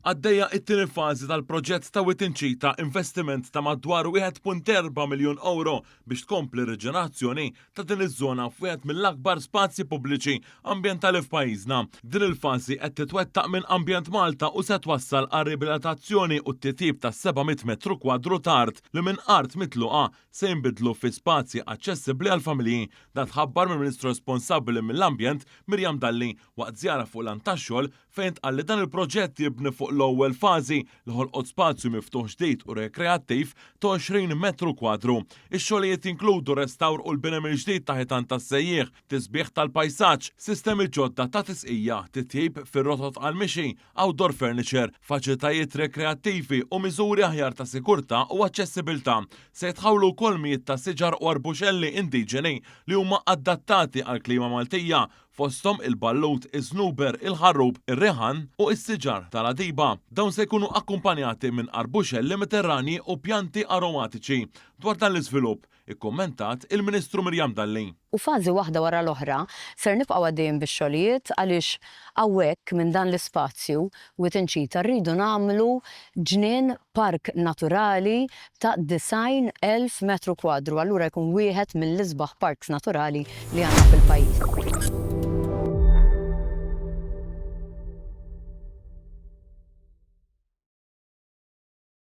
Għaddejja it-tieni fażi tal-proġett ta' Wied Inċita, investiment ta' madwar 1.4 miljun ewro biex tkompli r-riġenerazzjoni ta' din iż-żona f'wieħed mill-akbar spazji pubbliċi ambjentali f'pajjiżna. Din il-fażi qed titwettaq minn Ambjent Malta u se twassal għar-riabilitazzjoni u t-titjib ta' 700 metru kwadru ta' art li minn art mitluqa se jinbidlu fi spazji aċċessibbli għall-familji. Dan tħabbar mill-Ministru responsabbli mill-Ambjent Miriam Dalli waqt żjara fuq lant tax-xogħol fejn ntqal li dan il-proġett jibni fuq l-ewwel fażi li ħolqot spazju miftuħ ġdid u rekreattiv ta' 20 metru kwadru. Ix-xogħlijiet jinkludu restawr u l-bini mill-ġdid ta' ħitan tas-sejjieħ, tisbiħ tal-pajsaġġ, sistemi ġodda ta' tisqija, titjib fir-rotot għall-mixi, outdoor furniture, faċilitajiet rekreattivi u miżuri aħjar ta' sigurtà u aċċessibilità. Se jitħawlu wkoll mijiet ta' siġar u arbuxelli indiġeni li huma adattati għall-klima Maltija fosthom il-ballut, iż-żnuber, il-ħarrub, ir-riħan u s-siġar tal-għadiba. Dawn se jkunu akkumpanjati minn arbuxelli Mediterranji u pjanti aromatiċi. Dwar dan l-iżvilupp, ikkummentat il-Ministru Miriam Dalli. U fażi waħda wara l-oħra ser nibqgħu għaddejjin bix-xogħlijiet għaliex hawnhekk minn dan l-ispazju Wied Inċita rridu nagħmlu ġnien park naturali ta' 90,000 metru kwadru, allura jkun wieħed mill-isbaħ parks naturali li għandna fil-pajjiż.